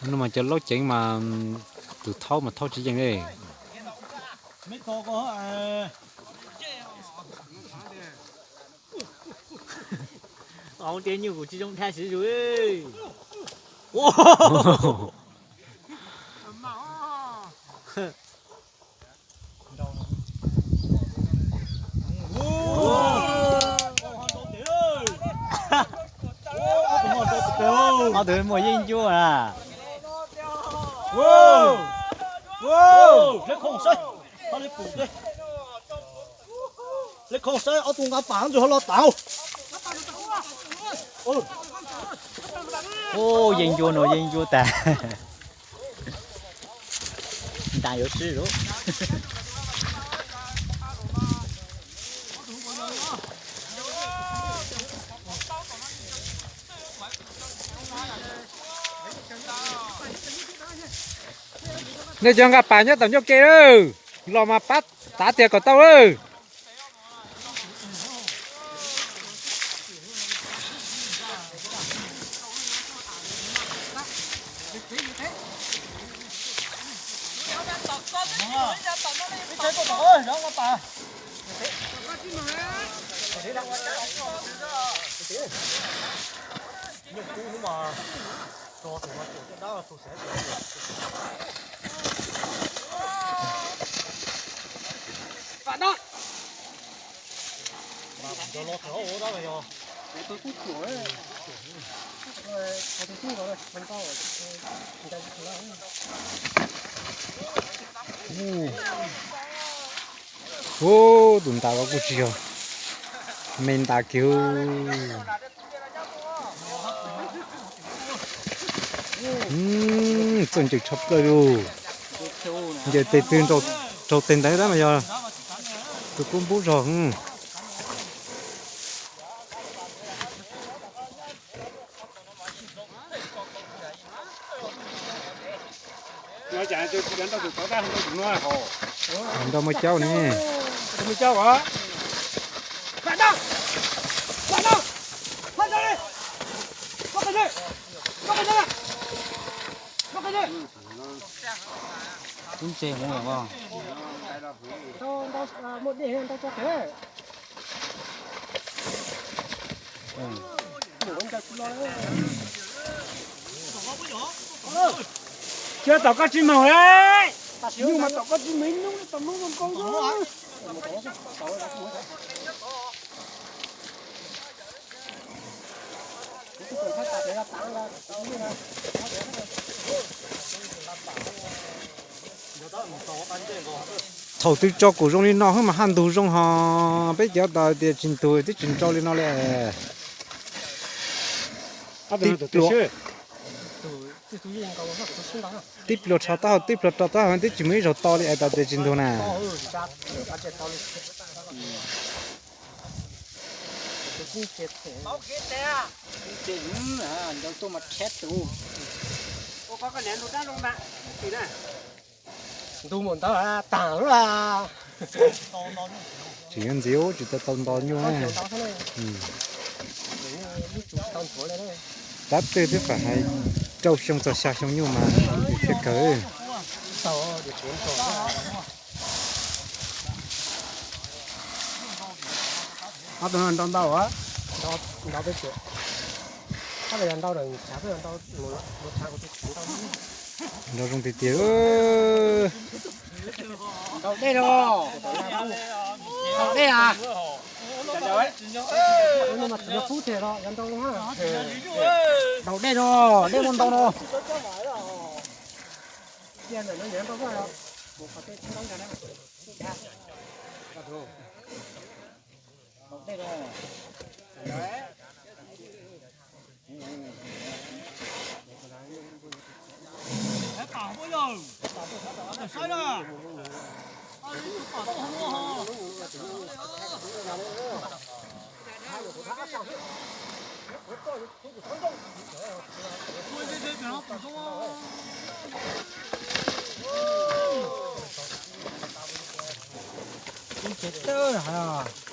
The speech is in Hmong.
No mas cov laub ceev mas tus thaub mas thaub tsis yeej li. Tias nyuj kuv tsis zoo dhia siv zus. Ob tug muaj yeeb ncuab a. Hle khoom saib, hle khoom saib ob tug nqa pam ntsis ho los tau. Yeeb ncuab no yeeb ncuab tas. Ntas yuav swb lawm. Nej cov nqa pam nyob tom ncauj ke lawm, los mas pab tav tias kom tau lawm. Ub, tus ntas los kuj tsis yog me ntas kiag. Txawj ncaws tshaj plaws li. Ncaws tes twg raug tes ntawd tab mas yog tus kub npub zog. Nrau muaj caub ne. Kub ntse hov. Cia tom koj tsis moog le. Nyuj mas tom koj tsis moog, ib nub tom nub zoo nkauj. Thaum twg tso kuv zoo li no xwb mas haj ntug zoo, ho peb cov tas tias tsis ntug twb tsis nrau li no li. Tib pluas, tib pluas rho taub hau, tib pluas rho taub hau twb tsis muaj ib zaug to li es tas tias tsis ntug na. Ntug mus ntawd taag lawm. Tsis yuav ntxiv tsis tau tau nto nyuj na. Tab twg twb faam hais rau xyoo txog xya xyoo nyuj mas thiaj kawg. Ob tug no nrau ntau, nrau peb tsev, tab yog nrau, nrau zoo tiag tiag. Nrau dej no, nrau dej a. Nrau dej no, dej muaj ntau no. Cia ntawm no nrau. Tsev tawb na.